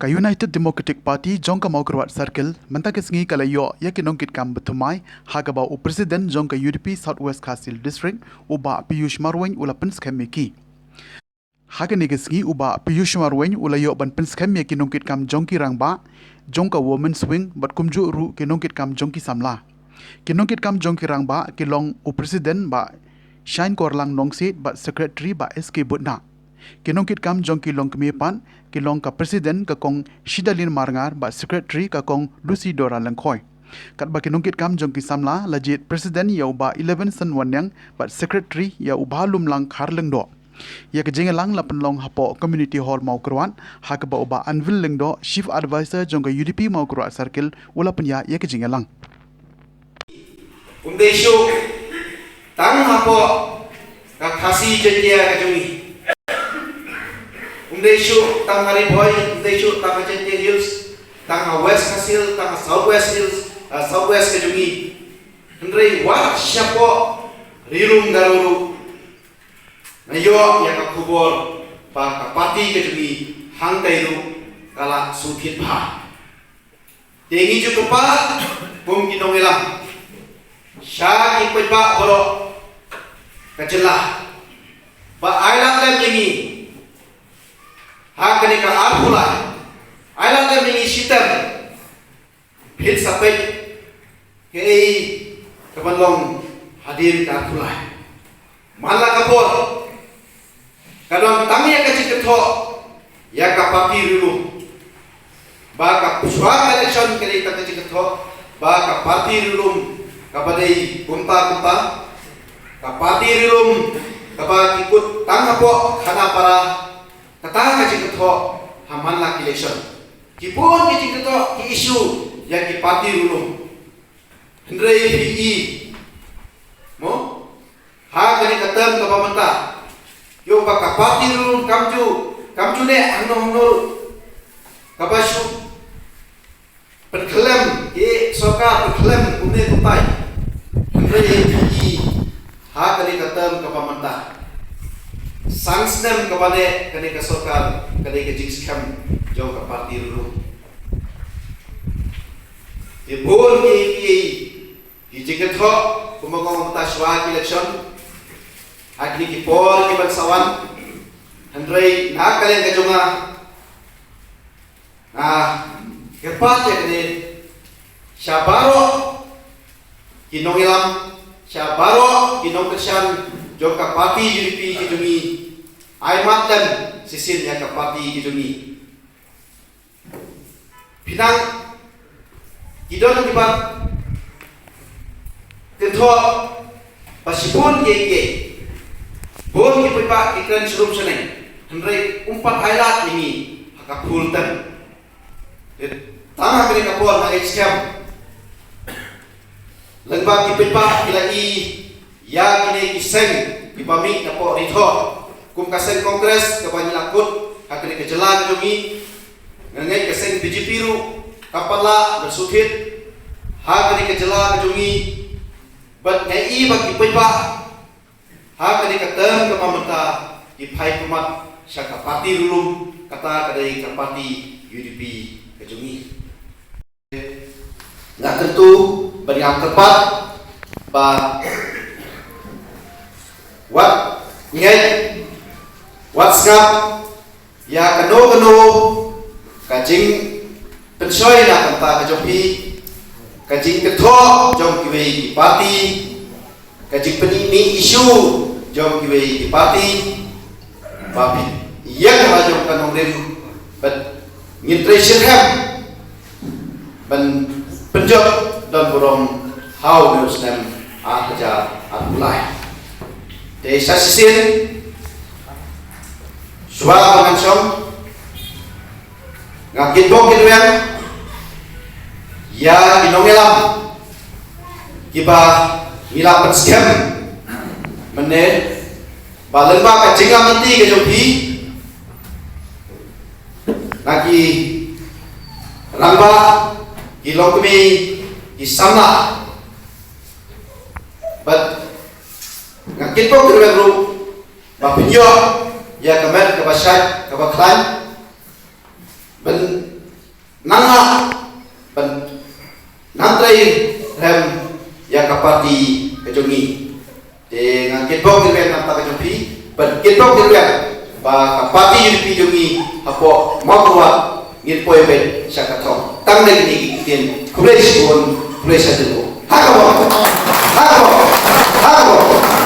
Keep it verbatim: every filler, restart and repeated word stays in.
United Democratic Party jong ka Mawkyrwat Circle mynta ka sngi ka la ïoh ïa ki nongkitkam ba thymmai, ha kaba u President jong ka U D P South West Khasi Hills District, u Bah Piyush Marwein, u la pynskhem ïa ki. Ha kane ka sngi u Bah Piyush Marwein u la ïoh ban pynskhem ïa ki nongkitkam jong ki rangbah jong ka Women's Wing bad kumjuh ruh ki nongkitkam jong ki samla. Ki nongkitkam jong ki rangbah ki long u President Bah Shainkor Lang Nongsiej bad Secretary Bah S K Budna. Ki nongkitkam jong ki longkmie pat ki long ka President ka Kong Shidalin Marngar bad Secretary ka Kong Lucy Dora Lyngkhoi. Katba ki nongkitkam jong ki samla la jied President ïa u Bah Elevenson Wanniang bad Secretary ïa u Bah Lumlang Kharlyngdoh. Ïa ka jingïalang la pynlong hapoh Community Hall Mawkyrwat, ha kaba u Bah Anvil Lyngdoh, Chief Advisor jong ka U D P Mawkyrwat Circle, u la pynïaid ïa ka jingïalang. Um dei shuh tang hapoh ka Khasi Jaintia ka jong ngi. Um dei shuh tang ha Ri Bhoi, um dei shuh tang ha Jaintia Hills, tang ha West Khasi Hills, tang ha South West Hills, ha South West ka jong ngi. Hynrei wat shapoh Ri Lum Garo ruh nga ïoh ïa ka khubor ba ka party ka jong ngi hangtai ruh ka la shu thied bha. Te ngi ju kyrpad kum ki nongïalam sha ki paidbah baroh ka jylla ba ai lad lem ïa ngi ha kane ka arphew lai, ai lad lem ïa ngi shitom. Phin sa peit kaei kaban long hadien ka arphew lai. Man la ka por ka don tang ïa ka jingkynthoh ïa ka party Ri Lum. Ba ka shuwa ka election ka dei tang ka jingkynthoh ba ka party Ri Lum kaba dei kumta kumta, ka party Ri Lum kaba ki kut tang hapoh Khanapara, kata ka jingkynthoh ha man la ka election. Ki bun ki jingkynthoh ki issue ïa ki party Ri Lum. Hynrei phi i mo, ha kane ka term kaba mynta, ïoh ba ka party Ri Lum kam ju, kam ju leh hangno hangno ruh, kaba shu pynkhlem, ki sorkar pynkhlem kumne kumtai. Hynrei phi i ha kane ka term kaba mynta, san snem kaba leh kane ka sorkar, kane ka jingskhem jong ka party Ri Lum. Te bun ki, ki, ki jingkynthoh kumba nga ong mynta shuwa ki election, ha kine ki por kiban sa wan. Hynrei na ka liang ka jong nga, nga kyrpad ïa kane sha baroh ki nongïalam, sha baroh ki nongkyrshan jong ka party U D P ki jong ngi, ai mad lem shisien ïa ka party ki jong ngi. Phi nang ki don kiba kynthoh ba shibun kiei kiei, bun ki paidbah ki kren sharum shaneng, hynrei um pat ai lad ïa ngi ha ka full term. Te tang ha kane ka por nga ngeit skhem lyngba ki paidbah ki la i ïa kine ki seng kiba mih napoh Ri Thor, kum ka seng Congress kaba ngi la kut ha kane ka jylla ka jong ngi. Nga ngeit ka seng B J P ruh kam pat lah ban shu thied ha kane ka jylla ka jong ngi. Bad nga i ba ki paidbah ha kane ka term kaba mynta ki phai khmat sha ka party Ri Lum, kata ka dei ka party U D P ka jong ngi. Nga kyntu bad nga kyrpad ba wat ngeit, wat sngap ïa kano kano ka jingpynshoi na ka bynta ka jong phi, ka jingkynthoh jong kiwei ki party, ka jingpynmih issue jong kiwei ki party, ba phi ïeng ha la jong ka nongrim, bad ngin trei shitrhem ban pynjot don burom ha une u snem ar hajar arphew lai. Te sa shisien, shuwa ba ngan shong, nga kitbok kitweng ïa ki nongïalam kiba ngi la pynskhem mynne, ba lyngba ka jingïalam lynti ka jong phi na ki rangbah, ki longkmie, ki samla. Bad nga kitbok kitweng ruh ba phin ïoh ïa ka met kaba shait kaba khlaiñ ban Ban nang trei rem ïa ka party ka jong ngi. Te nga kitbok kitbok na ka jong phi, ban kitbok kitbok ba ka party UDP jong ngi hapoh Mawkyrwat ngin poi beit sha ka thong. Tang da kine ki ktien, khublei shibun, khublei shibun. Ha ka bok, ha ka bok, ha ka bok.